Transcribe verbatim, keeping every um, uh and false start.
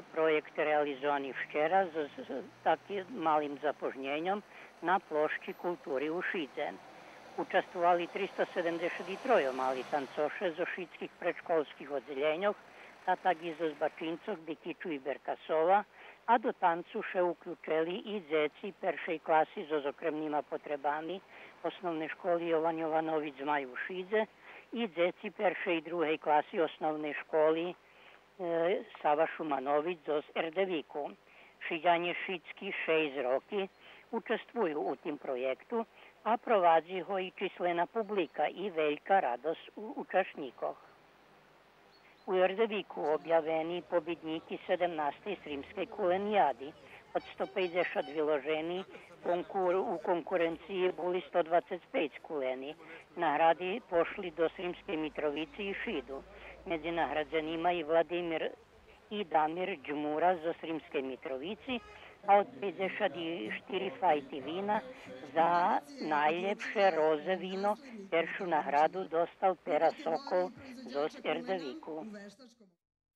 Проєкт реализовани вчера з, з, з таким малим запожнєньом на площи култури у Шидзе. Участвовали триста седемдзешат и троє мали танцоше зоз шидских предшколских оддзелєньох, а так и зоз Бачинцох, Бикичу и Беркасова, а до танцу ше уключели и дзеци першей класи зоз окремнима потребами Основней школи Йован Йованович Змай у Шидзе и дзеци першей и другей класи Основней школи е, Сава Шуманович зоз Ердевику. Шидянє шицки шейсц роки участвую у тим проєкту, а провадзи го и числена публика и велька радосц у учашнїкох. У Ердевику обявени побиднїки седемнастей Сримскей кулениади. Од сто пейдзешат виложени, конкур-, у конкуренциї були сто двацец пейц кулени. Награди пошли до Сримскей Митровици и Шиду. Медзи наградзенима и Владимир и Дамир Джмура зоз Сримскей Митровици, а од пейдзешат штири файти вина за найлєпше розе вино першу награду достал Пера Сокол зоз Ердевику.